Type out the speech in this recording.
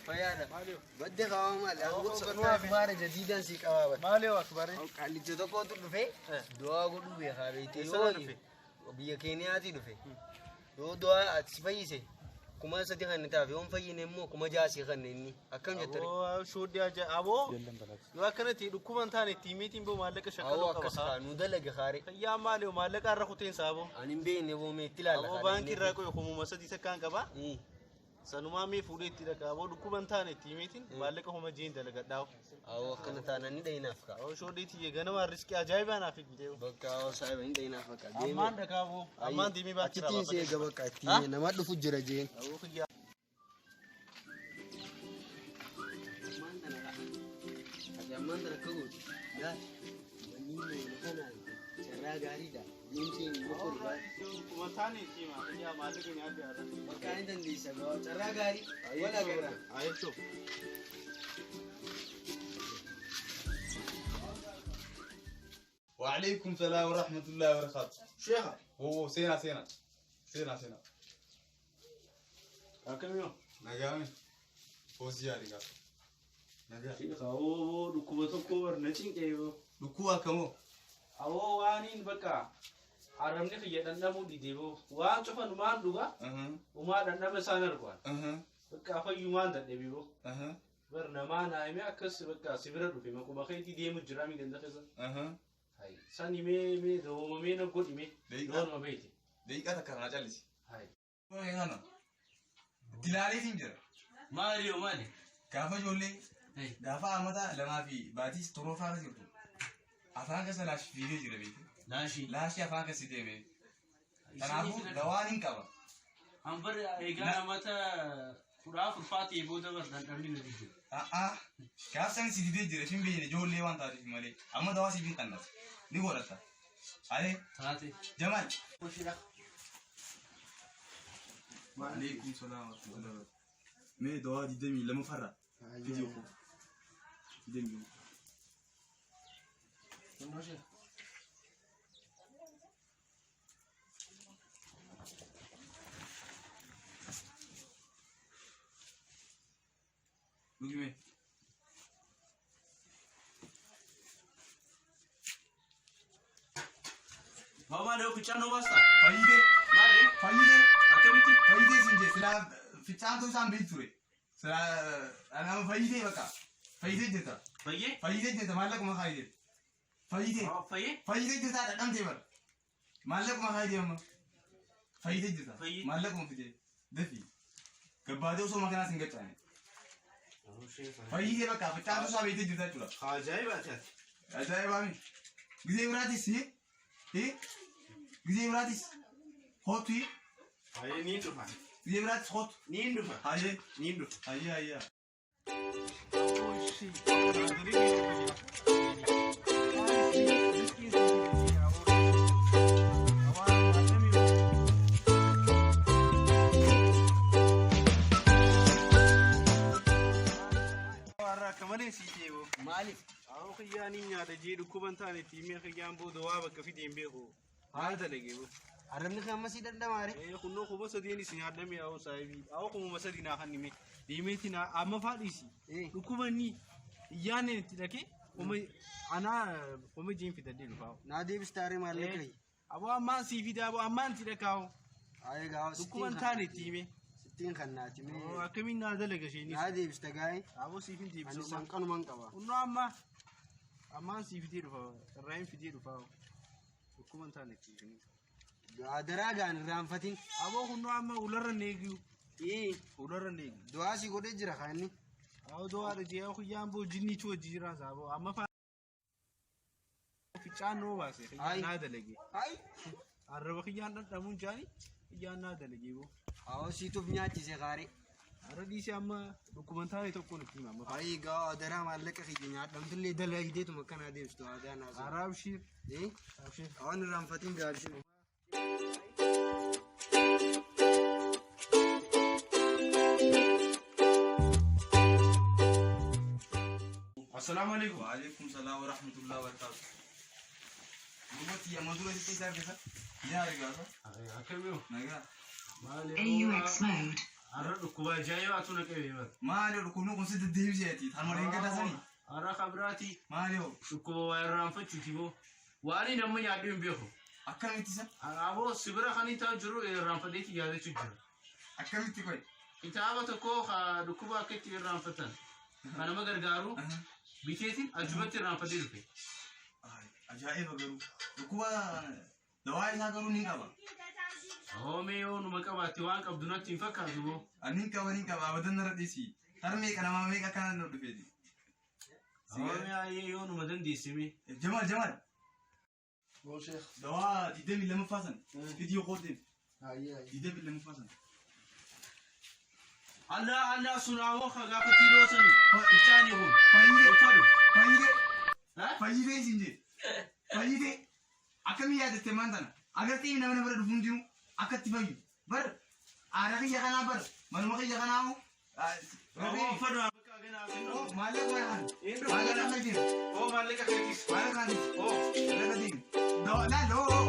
Fayyaadha. Badde kaawwa maali? Akbaara jadiidaan sii qabaa. Maali yoo akbaare? Qaallicha tokkotu dhufe du'aa godhuu beekaa beekte. Eessarraa dhufe? Biyya Keeniyaatii dhufe. Yoo du'aa ati si fayyise 3000 kan taaf yoo hin fayyine immoo 6000 sii kanna inni. Akkam jettare? Aboo shooddi ajaa'ibaa. Aboo yoo akkanatti dhukkuba hin taane itti himeetiin boo maallaqa Awoo shakkaluu qaba. akkas kaa nu dalage kaare. Fayyaa maali yoo maallaqa irra kuteensa aboo. Ani hin beekne boo mee itti ilaalla. Aboo baankii irraa qoyo 3000 takkaan qaba. Sanumaa mee fuudhee itti dhaqa. Aboo dhukkuba hin taane itti himeetiin maallaqa kuma jeen dalagadhaa. Awoo akkana taanaan ni dhayinaaf kaa. Aboo shooddi tiyye ganamaan riskii ajaa'ibaa naaf hidhite. Bakka awoo saayiba ni dhayinaaf bakka. Ammaan dhaqa aboo. Ammaan deemee baankii irraa Achittiin si eega bakka itti nama dhufu jira jeen. Aboo kiyyaa. Ammaan tana kaa. Ati ammaan tana akka gootu. Laal. Wanni inni kana carraa gaariidha. Deemsee hin boqotu baay'ee. Dhukkuba hin taane itti hima. Fayyaa maallaqa nyaadde har'a. Bakka ni dandeessa gaa. Carraa gaarii. Wal agarra. Ayettoo. وعليكم السلام ورحمة الله وبركاته. Sheekha. هو سينا سينا سينا سينا. Akkam yoo? نقامي فوزي يا رجال. نقام. Sheekha aboo dhukkuba tokko bar na cinqee boo. دكوا كمو. Aboo waaniin bakka arrabni kiyya dhandhamuu dide boo waan cufan maan dhuga أها umaa dhandhama isaan argaan أها bakka fayyumaan dadhabe boo أها bar namaa naayime akkas bakka si bira dhufe maquma keetii deemu jira mi ganda keessa أها. hay sani mee mee doomamee na godhi mee Deeqa. doonuma beeti دقيقة تكرر جلسي. hay أنا دلالي تنجر. maali yoo maali Gaafa ijoollee gaafa amata lamaa fi baatii torbaffaa irra jirtu afaan keessa laashii fiigee jira beekte. laashii Laashii afaan keessa deeme. Kanaafuu dawaan hin qaba. hanbar eegaa namata 14 faatee booda bar dhandhamni na dide A'aa gaaf san si didee jira shin beekne ijoollee waan taateef malee amma dawaa siif hin qannas ni godhatta. Alee taate Jamal. Waalaikum salaam wa rahmatullahi wa barakatuh. Mee dawaa 22 farra. Fidii koo. 22. Dhugi mee. Mama leo kichano basta. Fayyidee. Maali? Fayyidee. Akkamitti? Fayyidee siin jee silaa fincaantuu isaan beektu ture. Silaa nama fayyidee bakka. Fayyidee jirta. Fayyee? Fayyidee jirta maallaquma kaayitee. Fayyidee. Fayyee? Fayyidee jirta dhadhamtee bara. Maallaquma kaayitee amma. Fayyidee jirta. Fayyee. Maallaquma fidee. Dafi. Gabbaatee osoo makanaa siin gachaane. Fayyidee bakka fincaantuu isaa beektee jirta jechuudha. Ajaa'iba ati ati. Ajaa'ibaa mi. Gizee biraatis gizee biraatis kootu Fayyee niin dhufa. gizee biraatis kootu. Niin dhufa. Hayyee. Niin dhufa. Hayyee hayyee. Maaliif? Awoo kiyyaan hin nyaata jee dhukkuba hin taane itti himee kiyyaan booda waa bakka fide hin beeku. Maal dalagee boo? Arrabni kan ammasii dhandhamaare. Kunnoo 3000 isin nyaadhame awoo saahibii. Awoo 3000 naa kan hime. Deemeeti naa amma faa dhiisi. Dhukkuba inni iyyaaneen itti dhaqee kuma anaa kuma jeen fidadhee dhufaa. Naa deebistaaree maallaqa kiyya. Aboo ammaan sii fida aboo ammaan itti dhaqaa. Ayee gaa Dhukkuba hin taane itti hime. Sittiin kan naati mee. Akkamiin naa dalaga isheenis. Naa deebista gaa'e. Aboo siif hin Ani deebisu. sanqanuman qaba. Kunnoo amma ammaan sii fidee dhufa irraa hin fidee dhufa. Dhukkuba hin taane itti hime. Adaraa gaan irraanfatin. Aboo kunnoo amma ularra neegiyu. Ularra neegiyu. Du'aa si godhee jira kan inni. Aboo du'aadha jee kiyyaan boo jinniitu hojii jira saaboo amma faa. Ficcaan noo baase kiyyaan naa dalage. Ayi. Arraba kiyyaan dhandhamuun jaani kiyyaan naa dalage boo. Awoo siituuf nyaachise kaaree. Arra dhiisee amma dhukkuba hin taane tokkoon itti hima amma. Ayi gaa adaraa maallaqa kiyya nyaadhamtullee dalagdeetuma akkanaa deebistu aadaa naasii. Araa abshiir. Abshiir. Waan irraanfatin gaabshin. Assalaamu alaikum. Waalaikum salaam wa rahmatullahi wa barakatuh. Duubatti amma dura sitti isaa keessa yaa argaasa. Akkamiin Nagaa. Maali AUX mode. Har'a dhukkuba ajaa'ibaatu na qabe bara. Maali dhukkubni kun si deddeebiseeti. Tan malee hin gaddaasanii. Har'a kabiraati Maali hoo? Dhukkuba waa irraanfachuuti boo. Waan inni amma nyaadhu hin beeku. Akkamitti isa? Aboo sibira kan hin ta'u jiru irraanfadheeti yaadachuu jira. Akkamitti qoy? Kitaaba tokko ka dhukkuba akka itti irraanfatan kan nama gargaaru biteetiin achumatti irraanfadhee dhufe. Ajaa'iba garuu. Dhukkuba dawaa isaa garuu ni qaba. Hoomee yoo numa qabaatte waan qabdu natti hin fakkaatu boo. Ani qaba ni qaba abadan narra dhiisi. Tarmee qanamaa meeqa akkana nu dhufeeti. Hoomee ayyee yoo numa dandeessime. Jamal Jamal. Boo sheekh. Dawaa 22ffaa san. Fidii qooddeef. Hayyee hayyee. 22ffaa san. Allah Allah sun awoo ka gaafa tiiroo sani. Ittaani kun. Fayyidee. Uffadhu. Fayyidee. Ha? Fayyidee isin jee. Fayyidee. Akkamii yaadatte maan tana? Agartee nama na bira dhufu hundinuu akka itti fayyu. Bar aadaa kiyya kanaa bar manuma kiyya kanaa hoo. Awoo uffadhu bakka ganaa. Maallaqa kana. Maallaqa kana deemu. Oo maallaqa keetis. Maallaqa kana deemu. Oo. Maallaqa deemu. Dawaa laal oo.